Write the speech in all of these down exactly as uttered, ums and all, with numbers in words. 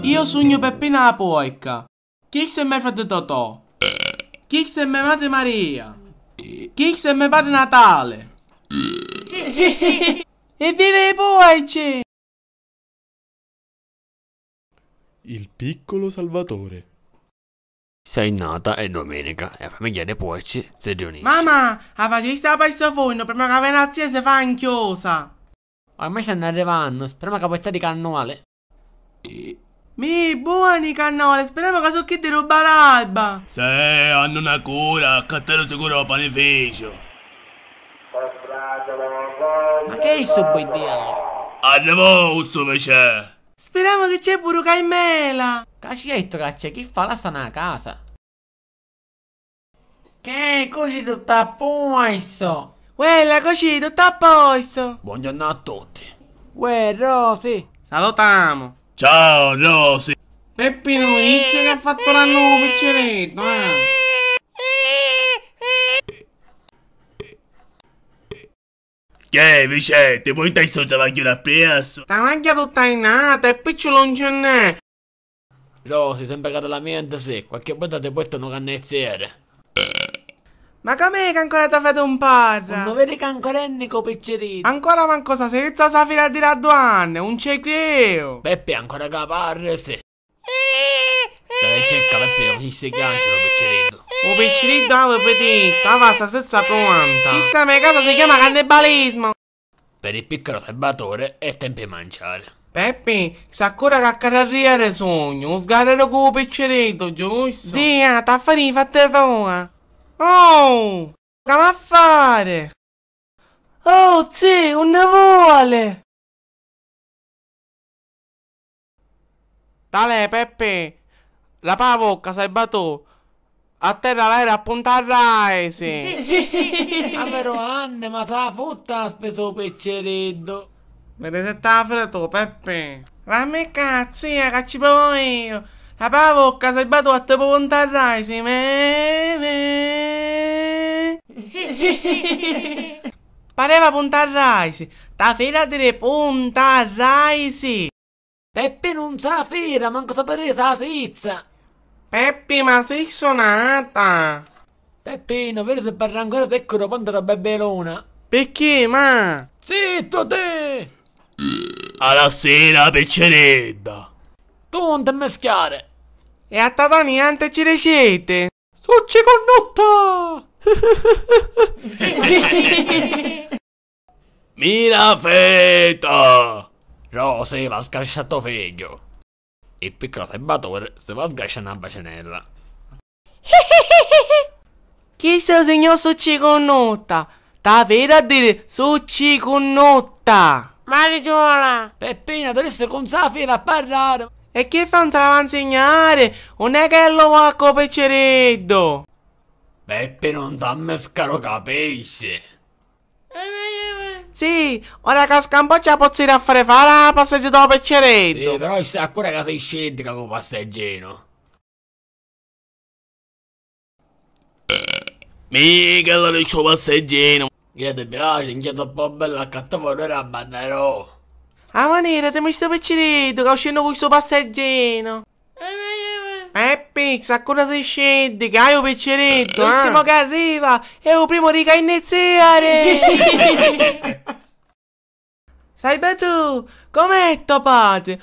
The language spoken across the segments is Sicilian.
Io sugnu Peppina la puoica. Chissa è me frati Totò. Chissa è me matri Maria. Chissa è me patri Natale. Evviva i puoici! Il piccolo Salvatore. Sei nata è domenica e la famiglia dei puoici si riunisce. Mamma, a facisti a pasta forno prima che vena a zia si fa anchiosa. Ormai stanno arrivanno, speriamo che portate i cannoli. Mi, buoni cannoli, speriamo che so chiddi di roba d'alba. Se hanno una cura, accattano sicuro panificio. Ma che è sto buiddiello? Arrivò, Uzzu Vicè! Speriamo che c'è pure Carmela! Ca ci hai detto che c'è chi fa la sana a casa? Che, così tutto a posto? Uè, la così tutto a posto? Buongiorno a tutti. Uè, Rosi. Salutiamo. Ciao, Rosi. Peppino, inizia che ha fatto l'anno picciretto, eh. Che, Vicè, ti puoi dare sto travaglio appresso? Travaglia tutta innata e picciolo non ce n'è. Rosi, sempre che te lamenti, sì, qualche volta ti porto un cannezziere. Ma com'è che ancora ti fate un parra? Non vedi che ancora è nico picciriddu? Ancora manco sa senza sa fila di due anni, non ce credo. Peppe ancora che parra, sì. Dai, cerca Peppe, non si chiancia lo picciriddu. Un picciriddu ave petito, avanza senza pronta. Questa mia casa si chiama cannibalismo. Per il piccolo Salvatore è tempo di mangiare. Peppi, s'accura ca carrarria de sognu, un sgarrero cu u picciriddu, giusto? Zia, t'ha finì i fatti tua. Oh, c'ha a fare? Oh, zì, unni vuole? Talè, Peppì, rapa a vocca, sai batù. A terra l'era a punta a raisi. Averu anni, ma sa futta a spesa u picciriddu. Vedi se t'ha frittu, Peppì. Rammi cazzi, eh, ca ci provu io. Rapa a vocca, sai batù, a te punta a raisi. Me, me. Pareva punta a raisi. Ta fira a diri punta a raisi. Peppi nun sa fira, mancu sapiri sa sizza. Peppi, ma si sunata? Peppino, viri si parra ancora peccu ru ponti ru Bebeluna. Picchì, ma? Zittu ti! A la sira, picciridda! Tu nun ti mischiari! E a tata niente ci diciti? Succi cunnotta! Mira feta! Rosi, va sgascià to figghiu! Il piccolo Salvatore si va sgasciando a bacinella. Chi sei signor Succi cunnotta? Ta vira a dire Succi cunnotta! Marigiola! Peppina, ti dissi cun sa fila a parrari! E chi fa, non se la va a insegnare? Non è che lo va a co picciriddu! Peppi, non t'ammiscaro, capisci? Sì, ora ca scampo ci la pozzu iri a fari fari a passeggiata o picciriddu. Sì, però stai accura ca sei scettica cu passeggino. Mica lo dico passeggino. Che ti piace, inchia troppo bella, accattavo ora a banderò. A manera ti mi sto picciriddu, ca uscennu cu sto passeggino. Peppi, s'accura si sceddi, ca haiu picciriddu, eh? L'ultimo che arriva è u primu di ca inniziari! Sai batù, com'è to patri?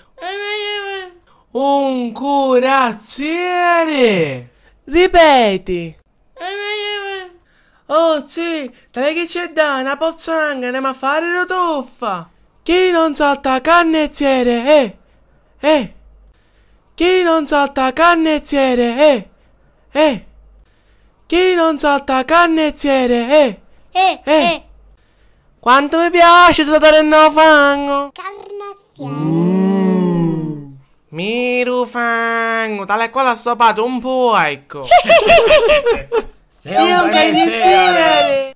Un curazzieri! Ripeti! Oh, zì, talè chi c'è dda, na pozzanga, anemu a fari ru tuffa! Chi non salta cannezziere, eh, eh! Chi non salta cannezziere, eh, eh! Chi non salta cannezziere, eh, eh! Quantu mi piaci saltari nno fangu! Carnezziere! Miru fangu, tale e quale a so patri, un puercu. Sì, un carnizziere.